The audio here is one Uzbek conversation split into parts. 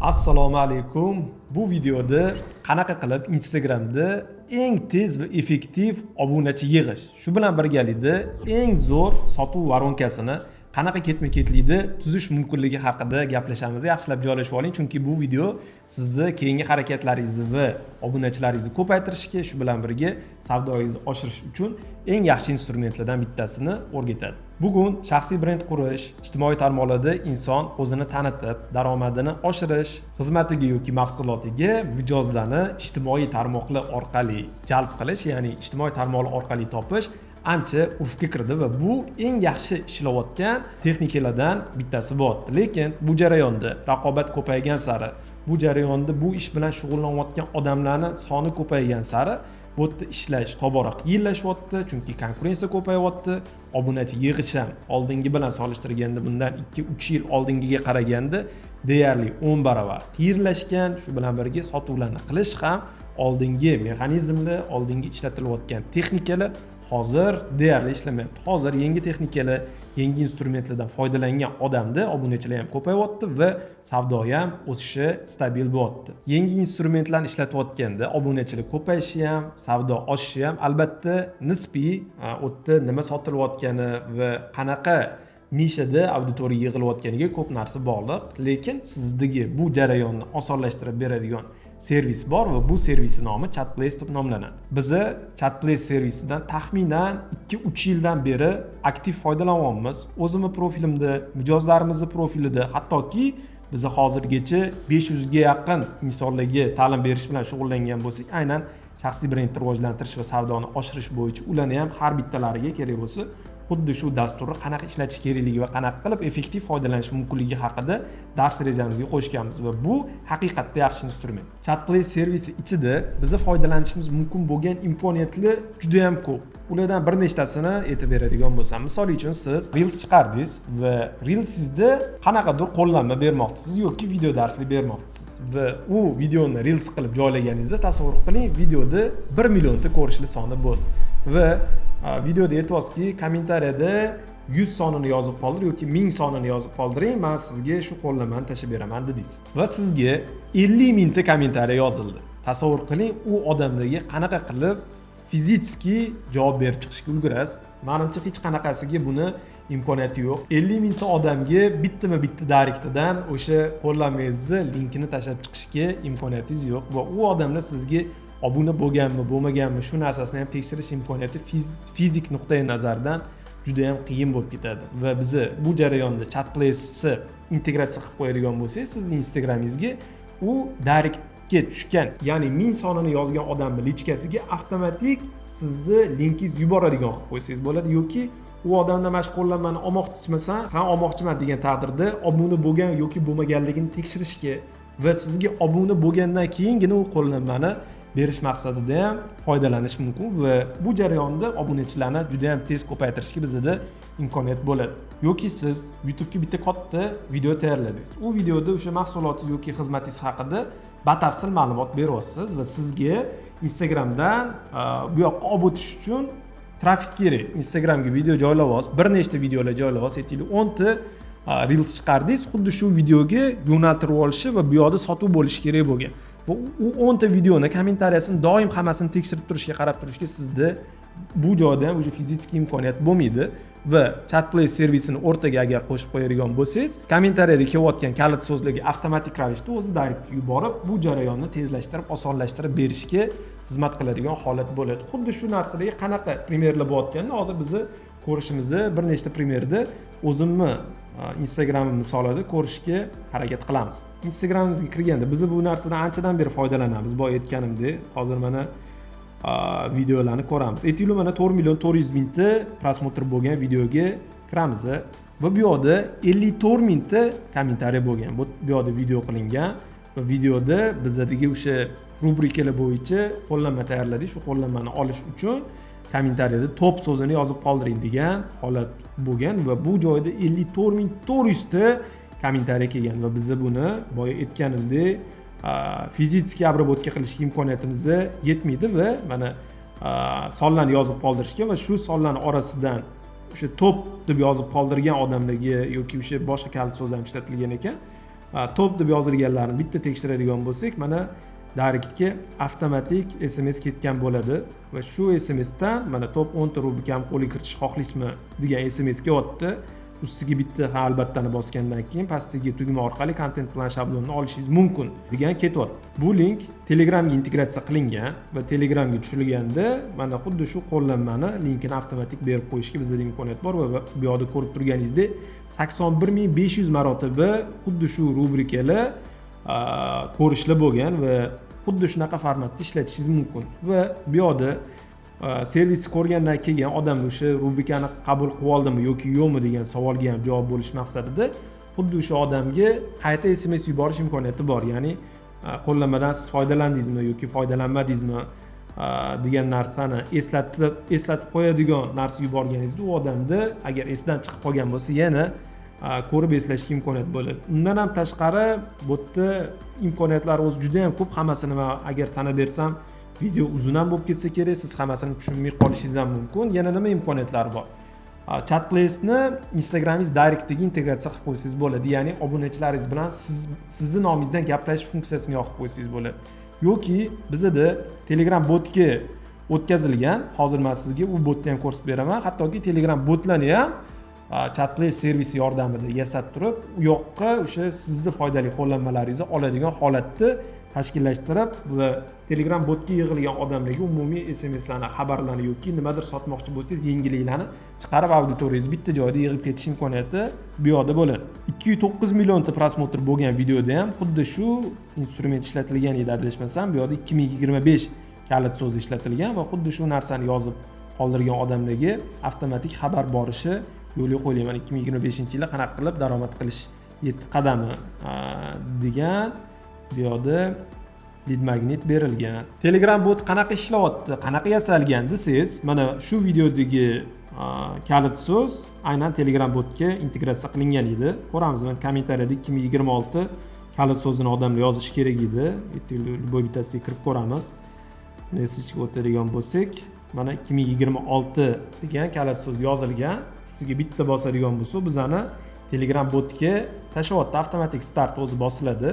Assalomu alaykum. Bu videoda qanaqa qilib Instagramda eng tez va effektiv obunachi yig'ish, shu bilan birgalikda eng zo'r sotuv воронка sini qanaqa ketma-ketlikda tuzish mumkinligi haqida gaplashamiz. Yaxshilab joylashib oling, chunki bu video sizni keyingi harakatlaringizni va obunachilaringizni ko'paytirishga, shu bilan birga savdoyingizni oshirish uchun eng yaxshi instrumentlardan bittasini o'rgatadi. Bugun shaxsiy brend qurish, ijtimoiy tarmoqlarda inson o'zini tanitib, daromadini oshirish, xizmatiga yoki mahsulotiga mijozlarni ijtimoiy tarmoqlar orqali jalb qilish, ya'ni ijtimoiy tarmoqlar orqali topish ancha urfga kirdi va bu eng yaxshi ishlayotgan texnikalardan bittasi bo'lyapti. Lekin bu jarayonda raqobat ko'paygan sari, bu jarayonda bu ish bilan shug'ullanayotgan odamlarni soni ko'paygan sari bu yerda ishlash tobora qiyinlashyapti, chunki konkurensiya ko'payyapti. Obunachi yig'ish ham oldingi bilan solishtirganda, bundan 2-3 yil oldingiga qaraganda deyarli 10 baravar qiyinlashgan. Shu bilan birga sotuvlarni qilish ham oldingi mexanizmlar, oldingi ishlatilayotgan texnikalar hozir deyarli ishlamayapti. Hozir yangi texnikalar, yangi instrumentlardan foydalangan odamda obunachilar ham ko'payyapti va savdo ham o'sishi stabil bo'lyapti. Yangi instrumentlarni ishlatayotganda obunachilar ko'payishi ham, savdo oshishi ham albatta nisbiy, u yerda nima sotilayotgani va qanaqa nishada auditoriya yig'ilayotganiga ko'p narsa bog'liq. Lekin sizdagi bu jarayonni osonlashtirib beradigan servis bor va bu servisni nomi Chatplace deb nomlanadi. Biza Chatplace servisidan taxminan 2-3 yildan beri aktiv foydalanyapmiz o'zimni profilimda, mijozlarimizni profilida. Hattoki biza hozirgacha 500 ga yaqin insonlarga ta'lim berish bilan shug'ullangan bo'lsak, aynan shaxsiy brendni rivojlantirish va savdoni oshirish bo'yicha, ularni ham har bittalariga kerak bo'lsa xuddi shu dasturni qanaqa ishlatish kerakligi va qanaqa qilib effektiv foydalanish mumkinligi haqida dars rejamizga qo'shganmiz va bu haqiqatda yaxshi instrument. Chatplace servisi ichida biza foydalanishimiz mumkin bo'lgan imkoniyatlar juda yam ko'p. Ulardan bir nechtasini aytib beradigan bo'lsam, misol uchun, siz Reels chiqardingiz va Reelsingizda qanaqadir qo'llanma bermoqchisiz yoki video darslik bermoqchisiz va u videoni Reels qilib joylaganingizda, tasavvur qiling, videoda 1 millionta ko'rishli soni bo'ldi va videoda aytyapsizki, kommentariyada 100 sonini yozib qoldir yoki 1000 sonini yozib qoldiring, man sizga shu qo'llanmani tashlab beraman dedingiz va sizga 50 mingta kommentariya yozildi. Tasavvur qiling, u odamlarga qanaqa qilib физически javob berib chiqishga ulgurasiz? Manimcha, hech qanaqasiga buni imkoniyati yo'q. 50 mingta odamga bittama bitta direktidan o'sha qo'llanmangizni linkini tashlab chiqishga imkoniyatingiz yo'q va u odamlar sizga obuna bo'lganmi, bo'lmaganmi, shu narsasini ham tekshirish imkoniyati fizik nuqtai nazardan juda yam qiyin bo'lib ketadi. Va biza bu jarayonda Chatplace'ni integratsiya qilib qo'yadigan bo'lsak sizni Instagramingizga, u direktga tushgan, ya'ni 1000 sonini yozgan odamni личка siga avtomatik sizni linkingizni yuboradigan qilib qo'ysangiz bo'ladi yoki u odamdan mana shu qo'llanmani olmoqchimisan, ha, olmoqchiman degan taqdirda obuna bo'lgan yoki bo'lmaganligini tekshirishga va sizga obuna bo'lgandan keyingina u qo'llanmani berish maqsadida ham foydalanish mumkin va bu jarayonda obunachilarni juda yam tez ko'paytirishga bizada imkoniyat bo'ladi. Yoki siz YouTubega bitta katta video tayyorladingiz. U videoda o'sha mahsulotingiz yoki xizmatingiz haqida batafsil ma'lumot beryapsiz va sizga Instagramdan bu yoqqa olib o'tish uchun trafik kerak. Instagramga video joylayapsiz, bir nechta videolar joylayapsiz, aytaylik, 10 ta Reels chiqardingiz, xuddi shu videoga yo'naltirib olishi va bu yoqda sotuv bo'lishi kerak bo'lgan va u 10 ta videoni kommentariyasini doim hammasini tekshirib turishga, qarab turishga sizda bu joyda ham уже физический imkoniyat bo'lmaydi. Va Chatplace servisini o'rtaga agar qo'shib qo'yadigan bo'lsangiz, kommentariyada kelayotgan kalit so'zlarga avtomatik ravishda o'zi direct yuborib, bu jarayonni tezlashtirib, osonlashtirib berishga xizmat qiladigan holat bo'ladi. Xuddi shu narsalarga qanaqa пример lar bo'layotganini hozir bizni ko'rishimizni bir nechta пример da o'zimni Instagramim misolida ko'rishga harakat qilamiz. Instagramimizga kirganda, biz bu narsadan anchadan beri foydalanamiz, boya aytganimdek. Hozir mana videolarni ko'ramiz. Aytaylik, mana 4 million 400 mingta просмотр bo'lgan videoga kiramiz va bu yoqda 54 mingta kommentariy bo'lgan. Bu yoqda video qilingan va videoda bizadagi o'sha rubrikalar bo'yicha qo'llanma tayyorladik, shu qo'llanmani olish uchun kommentariyada top so'zini yozib qoldiring degan holat bo'lgan va bu joyda 54 400 ta kommentariy kelgan va biza buni, boya aytganimdek, физический обработка qilishga imkoniyatimiz yetmaydi va mana sonlarni yozib qoldirishga va shu sonlarni orasidan o'sha top deb yozib qoldirgan odamlarga yoki o'sha boshqa kalit so'z ham ishlatilgan ekan. Top deb yozilganlarini bitta tekshiradigan bo'lsak, mana Directga avtomatik SMS ketgan bo'ladi va shu SMSdan mana top 10 ta rubrikani qo'lga kiritishni xohlaysizmi degan SMS kelyapti. Ustiga bitta "ha, albattani" bosgandan keyin pastdagi tugma orqali kontent plan shablonini olishingiz mumkin degan ketyapti. Bu link Telegramga integratsiya qilingan va Telegramga tushirilganda mana xuddi shu qo'llanmani linkini avtomatik berib qo'yishga bizda imkoniyat bor va bu yoqda ko'rib turganingizdek, 81 500 marotaba xuddi shu rubrikalar ko'rishlar bo'lgan va xuddi shunaqa formatda ishlatishingiz mumkin. Va bu yoqda servisni ko'rgandan keyin odam o'sha rubrikani qabul qilib oldimi yoki yo'qmi degan savolga ham javob bo'lish maqsadida xuddi o'sha odamga qayta SMS yuborish imkoniyati bor, ya'ni qo'llanmadan siz foydalandingizmi yoki foydalanmadingizmi degan narsani eslatib qo'yadigan narsa yuborganingizda, u odamda agar esidan chiqib qolgan bo'lsa, yana ko'rib eslashga imkoniyat bo'ladi. Undan ham tashqari, bu yerda imkoniyatlar o'zi juda yam ko'p. Hammasini man agar sanab bersam, video uzun ham bo'lib ketsa kerak, siz hammasini tushunmay qolishingiz ham mumkin. Yana nima imkoniyatlari bor? Chatplace'ni Instagramingiz Directiga integratsiya qilib qo'ysangiz bo'ladi, ya'ni obunachilaringiz bilan siz sizni nomingizdan gaplashish funksiyasini yoqib qo'ysangiz bo'ladi. Yoki bizada Telegram botga o'tkazilgan, hozir man sizga u botni ham ko'rsatib beraman. Hattoki Telegram botlarni ham Chatplace servisi yordamida yasab turib, u yoqqa o'sha sizni foydali qo'llanmalaringizni oladigan holatni tashkillashtirib va Telegram botga yig'ilgan odamlarga umumiy SMSlarni, xabarlarni yoki nimadir sotmoqchi bo'lsangiz, yangiliklarni chiqarib, auditoriyangizni bitta joyda yig'ib ketish imkoniyati bu yoqda bo'ladi. 209 millionta просмотр bo'lgan videoda ham xuddi shu instrument ishlatilgan edi, adashmasam. Bu yoqda 2025 kalit so'zi ishlatilgan va xuddi shu narsani yozib qoldirgan odamlarga avtomatik xabar borishi yo'lga qo'yilgan. Mana, 2025-yilda qanaqa qilib daromad qilish yetti qadami degan bu yoqda lead magnet berilgan. Telegram bot qanaqa ishlayapti, qanaqa yasalgan desangiz, mana shu videodagi kalit so'z aynan Telegram botga integratsiya qilingan edi. Ko'ramiz, mana kommentariyada 2026 kalit so'zini odamlar yozishi kerak edi. Любой bittasiga kirib ko'ramiz. Messagega o'tadigan bo'lsak, mana 2026 degan kalit so'z yozilgan. Ustiga bitta bosadigan bo'lsa, bizani Telegram botga tashlayapti, avtomatik start o'zi bosiladi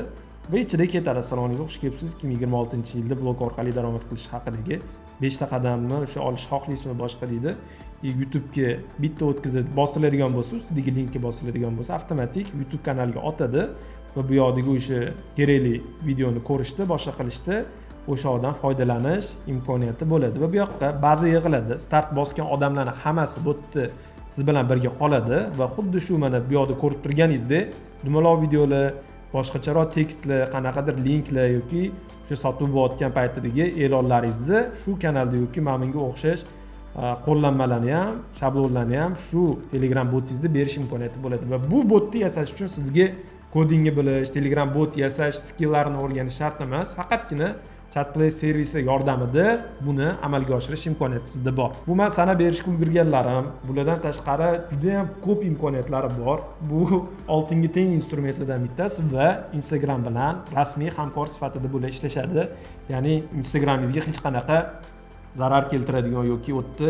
va ichida ketadi: "Assalomu alaykum, xush kelibsiz, 2026-yilda blog orqali daromad qilish haqidagi beshta qadamni o'sha olishni xohlaysizmi?" boshqa deydi. И YouTubega bitta o'tkazib bosiladigan bo'lsa, ustidagi linkka bosiladigan bo'lsa, avtomatik YouTube kanaliga otadi va bu yoqdagi o'sha kerakli videoni ko'rishda, boshqa qilishda o'sha odam foydalanish imkoniyati bo'ladi. Va bu yoqqa baza yig'iladi, start bosgan odamlarni hammasi bu yerda siz bilan birga qoladi va xuddi shu mana bu yoqda ko'rib turganingizdek dumaloq videolar, boshqacharoq tekstlar, qanaqadir linklar yoki o'sha sotuv bo'layotgan paytidagi e'lonlaringizni shu kanalda yoki mana bunga o'xshash qo'llanmalarni ham, shablonlarni ham shu Telegram botingizda berish imkoniyati bo'ladi. Va bu botni yasash uchun sizga kodingni bilish, Telegram bot yasash skilllarini o'rganish shart emas, faqatgina Chatplay servisi yordamida buni amalga oshirish imkoniyati sizda bor. Bu man sanab berishga ulgurganlarim, bulardan tashqari judayam ko'p imkoniyatlari bor. Bu oltinga teng instrumentlardan bittasi va Instagram bilan rasmiy hamkor sifatida bular ishlashadi, ya'ni Instagramingizga hech qanaqa zarar keltiradigan yoki u yerda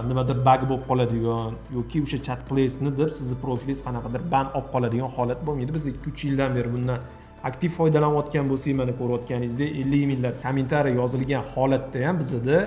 nimadir баг bo'lib qoladigan yoki o'sha Chat Placeni deb sizni profilingiz qanaqadir ban olib qoladigan holat bo'lmaydi. Biz 2-3 yildan beri bundan aktiv foydalanayotgan bo'lsak, mana ko'rayotganingizdek, 50 minglab kommentariy yozilgan holatda ham bizada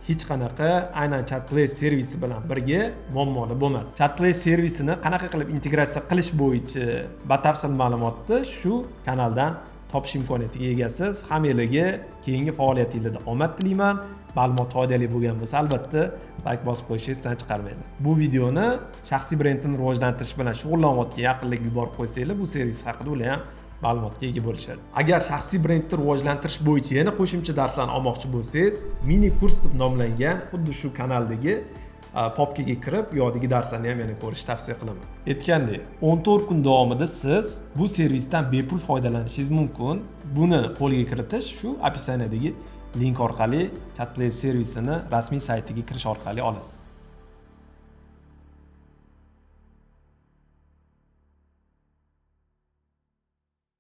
hech qanaqa aynan Chatplace servisi bilan birga muammolar bo'lmadi. Chatplace servisini qanaqa qilib integratsiya qilish bo'yicha batafsil ma'lumotni shu kanaldan topish imkoniyatiga egasiz. Hammanglarga keyingi faoliyatinglarda omad tilayman. Ma'lumot foydali bo'lgan bo'lsa, albatta layk bosib qo'yishni esdan chiqarmanglar. Bu videoni shaxsiy brendini rivojlantirish bilan shug'ullanayotgan yaqinlarga yuborib qo'ysanglar, bu servis haqida ular ham ma'lumotga ega bo'lishadi. Agar shaxsiy brendni rivojlantirish bo'yicha yana qo'shimcha darslarni olmoqchi bo'lsangiz, mini kurs deb nomlangan xuddi shu kanaldagi papkaga kirib, u yoqdagi darslarni ham yana ko'rishni tavsiya qilaman. Aytgandek, 14 kun davomida siz bu servisdan bepul foydalanishingiz mumkin. Buni qo'lga kiritish shu описание dagi link orqali, Chatplay servisini rasmiy saytiga kirish orqali olasiz.